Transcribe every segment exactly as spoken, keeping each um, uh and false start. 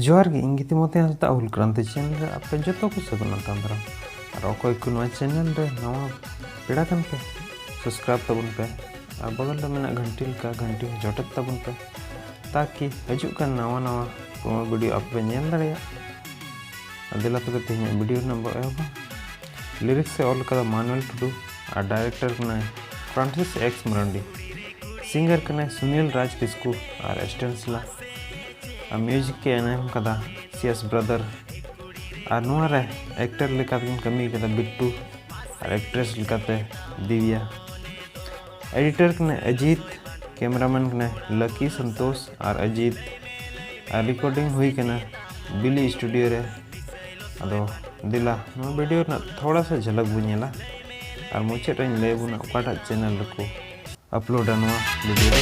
ᱡᱚᱦᱟᱨ ᱜᱮ, ᱤᱧ ᱜᱮ ᱛᱤᱢᱚᱛᱷᱤ ᱦᱟᱸᱥᱫᱟ ᱦᱩᱞ ᱠᱨᱟᱱᱛᱤ ᱪᱮᱱᱮᱞ ᱨᱮ ᱟᱯᱮ ᱡᱚᱛᱚ ᱠᱚ ᱥᱟᱹᱜᱩᱱ ᱟᱛᱟᱝ ᱫᱟᱨᱟᱢ᱾ ᱟᱨ ᱚᱠᱚᱭ ᱠᱚ ᱱᱚᱣᱟ ᱪᱮᱱᱮᱞ ᱨᱮ ᱱᱟᱣᱟ ᱯᱮᱲᱟ ᱠᱟᱱ ᱯᱮ, ᱥᱟᱵᱥᱠᱨᱟᱭᱤᱵ ᱛᱟᱵᱚᱱ ᱯᱮ ᱟᱨ ᱵᱚᱜᱚᱞ ᱨᱮ ᱢᱮᱱᱟᱜ ᱜᱷᱟᱱᱴᱤ ᱞᱮᱠᱟ ᱜᱷᱟᱱᱴᱤ ᱦᱚᱸ ᱡᱚᱴᱮᱫ ᱛᱟᱵᱚᱱ ᱯᱮ, ᱛᱟᱠᱤ ᱦᱤᱡᱩᱜ ᱠᱟᱱ ᱱᱟᱣᱟ ᱱᱟᱣᱟ ᱯᱨᱳᱢᱳ ᱵᱷᱤᱰᱤᱭᱳ ᱟᱯᱮ ᱯᱮ ᱧᱮᱞ ᱫᱟᱲᱮᱭᱟᱜ᱾ ᱟᱨ ᱫᱮᱞᱟ ᱛᱚᱵᱮ ᱛᱮᱦᱮᱧᱟᱜ ᱵᱷᱤᱰᱤᱭᱳ ᱨᱮᱱᱟᱜ ᱵᱚ ᱮᱦᱚᱵᱟ᱾ ᱞᱤᱨᱤᱠᱥ ᱮ ᱚᱞ ᱠᱟᱫᱟ ᱢᱟᱱᱩᱭᱮᱞ ᱴᱩᱰᱩ ᱟᱨ ᱰᱟᱭᱨᱮᱠᱴᱚᱨ ᱠᱟᱱᱟᱭ ᱯᱷᱨᱟᱱᱥᱤᱥ ᱮᱠᱥ ᱢᱟᱨᱟᱱᱰᱤ᱾ ᱥᱤᱝᱜᱟᱨ ᱠᱟᱱᱟᱭ ᱥᱩᱱᱤᱞ ᱨᱟᱡᱽ ᱠᱤᱥᱠᱩ ᱟᱨ ᱮᱥᱴᱮᱱᱥᱞᱟ᱾ ᱟᱨ ᱢᱤᱭᱩᱡᱤᱠ ᱮ ᱮᱱᱮᱢ ᱠᱟᱫᱟ ᱥᱤᱭᱟᱥ ᱵᱨᱟᱫᱟᱨ᱾ ᱟᱨ ᱱᱚᱣᱟ ᱨᱮ ᱮᱠᱴᱚᱨ ᱞᱮᱠᱟᱛᱮ ᱠᱤᱱ ᱠᱟᱹᱢᱤ ᱠᱟᱫᱟ ᱵᱤᱴᱴᱩ ᱟᱨ ᱮᱠᱴᱨᱮᱥ ᱞᱮᱠᱟᱛᱮ ᱫᱤᱵᱽᱭᱟ᱾ ᱮᱰᱤᱴᱚᱨ ᱠᱟᱱᱟᱭ ᱚᱡᱤᱛ, ᱠᱮᱢᱮᱨᱟᱢᱮᱱ ᱠᱟᱱᱟᱭ ᱞᱟᱠᱤ ᱥᱚᱱᱛᱳᱥ ᱟᱨ ᱚᱡᱤᱛ᱾ ᱟᱨ ᱨᱮᱠᱚᱨᱰᱤᱝ ᱦᱩᱭ ᱠᱟᱱᱟ ᱵᱤᱞᱤ ᱥᱴᱩᱰᱤᱭᱳ ᱨᱮ᱾ ᱟᱫᱚ ᱫᱮᱞᱟ ᱱᱚᱣᱟ ᱵᱷᱤᱰᱤᱭᱳ ᱨᱮᱱᱟᱜ ᱛᱷᱚᱲᱟ ᱥᱟ ᱡᱷᱟᱞᱟᱠ ᱵᱚᱱ ᱧᱮᱞᱟ ᱟᱨ ᱢᱩᱪᱟᱹᱫ ᱨᱮᱧ ᱞᱟᱹᱭ ᱟᱵᱚᱱᱟ ᱚᱠᱟᱴᱟᱜ ᱪᱮᱱᱮᱞ ᱨᱮᱠᱚ ᱟᱯᱞᱳᱰᱟ ᱱᱚᱣᱟ ᱵᱷᱤᱰᱤᱭᱳ ᱫᱚ᱾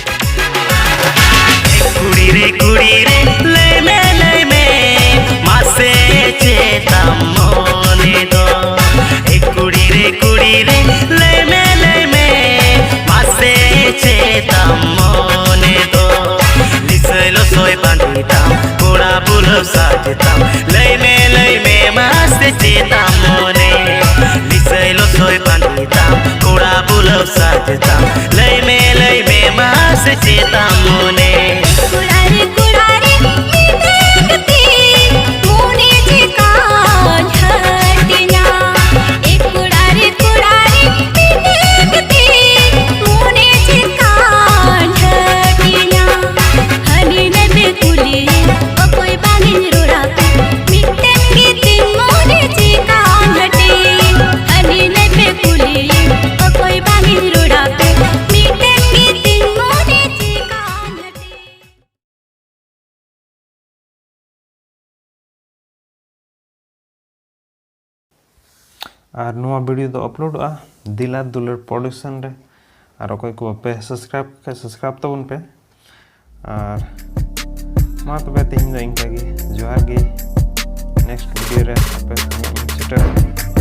ᱠᱩᱲᱤ ᱨᱮ ᱠᱩᱲᱤ ᱨᱮ ᱞᱟᱹᱭ ᱢᱮ ᱞᱟᱹᱭ ᱢᱮ ᱢᱟᱥᱮ ᱪᱮᱫ ᱛᱟᱢ ᱢᱚᱱᱮ ᱫᱚ? ᱮ ᱠᱩᱲᱤ ᱨᱮ ᱠᱩᱲᱤ ᱨᱮ ᱞᱟᱹᱭ ᱢᱮ ᱞᱟᱹᱭ ᱢᱮ ᱢᱟᱥᱮ ᱪᱮᱫ ᱛᱟᱢ ᱢᱚᱱᱮ ᱫᱚ? ᱞᱤᱥᱟᱹᱭ ᱞᱚᱥᱚᱭ ᱵᱟᱸᱫᱮ ᱛᱟᱢ ᱠᱚᱲᱟ ᱵᱩᱞᱟᱹᱣ ᱥᱟᱡᱽ ᱛᱟᱢ ᱞᱟᱹᱭ ᱢᱮ ᱞᱟᱹᱭ ᱢᱮ ᱢᱟᱥᱮ ᱪᱮᱫ ᱛᱟᱢ ᱢᱚᱱᱮ? ᱞᱤᱥᱟᱹᱭ ᱞᱚᱥᱚᱭ ᱵᱟᱸᱫᱮ ᱛᱟᱢ ᱠᱚᱲᱟ ᱵᱩᱞᱟᱹᱣ ᱥᱟᱡᱽ ᱛᱟᱢ ᱞᱟᱹᱭ ᱢᱮ ᱞᱟᱹᱭ ᱢᱮ ᱢᱟᱥᱮ ᱪᱮᱫ ᱛᱟᱢ ᱢᱚᱱᱮ? ᱠᱚᱲᱟ ᱨᱮ ᱠᱚᱲᱟ ᱨᱮ ᱢᱤᱫᱴᱮᱱ ᱠᱟᱛᱮ ᱢᱚᱱᱮ ᱪᱮᱠᱟᱧ ᱦᱟᱹᱴᱤᱧᱟ? ᱮ ᱠᱚᱲᱟ ᱨᱮ ᱠᱚᱲᱟ ᱨᱮ ᱢᱤᱫᱴᱮᱱ ᱠᱟᱛᱮ ᱢᱚᱱᱮ ᱪᱮᱠᱟᱧ ᱦᱟᱹᱴᱤᱧᱟ? ᱦᱟᱹᱱᱤ ᱱᱟᱹᱭ ᱯᱮ ᱠᱩᱞᱤ ᱚᱠᱚᱭ ᱵᱟᱝᱤᱧ ᱨᱚᱲᱟ ᱯᱮ ᱢᱤᱫᱴᱮᱱ ᱜᱮ ᱛᱤᱧ ᱢᱚᱱᱮ ᱪᱮᱠᱟᱧ ᱦᱟᱹᱴᱤᱧ? ᱦᱟᱹᱱᱤ ᱱᱟᱹᱭ ᱯᱮ ᱠᱩᱞᱤ ᱚᱠᱚᱭ ᱵᱟᱝᱤᱧ ᱨᱚᱲᱟ ᱯᱮ ᱢᱤᱫᱴᱮᱱ ᱜᱮ ᱛᱤᱧ ᱢᱚᱱᱮ ᱪᱮᱠᱟᱧ ᱦᱟᱹᱴᱤᱧ? ᱟᱨ ᱱᱚᱣᱟ ᱵᱷᱤᱰᱤᱭᱳ ᱫᱚ ᱟᱯᱞᱳᱰᱚᱜᱼᱟ ᱫᱤᱞᱟ ᱫᱩᱞᱟᱹᱲ ᱯᱨᱚᱰᱟᱠᱥᱚᱱ ᱨᱮ᱾ ᱟᱨ ᱚᱠᱚᱭ ᱠᱚ ᱵᱟᱯᱮ ᱥᱟᱵᱥᱠᱨᱟᱭᱤᱵ ᱠᱷᱟᱡ ᱥᱟᱵᱥᱠᱨᱟᱭᱤᱵ ᱛᱟᱵᱚᱱ ᱯᱮ᱾ ᱟᱨ ᱢᱟ ᱛᱚᱵᱮ ᱛᱮᱦᱮᱧ ᱫᱚ ᱤᱱᱠᱟ ᱜᱮ, ᱡᱚᱦᱟᱨ ᱜᱮ᱾ ᱱᱮᱠᱥᱴ ᱵᱷᱤᱰᱤᱭᱳ ᱨᱮ ᱟᱯᱮ ᱥᱟᱞᱟᱜ ᱤᱧ ᱥᱮᱴᱮᱨᱚᱜᱼᱟ᱾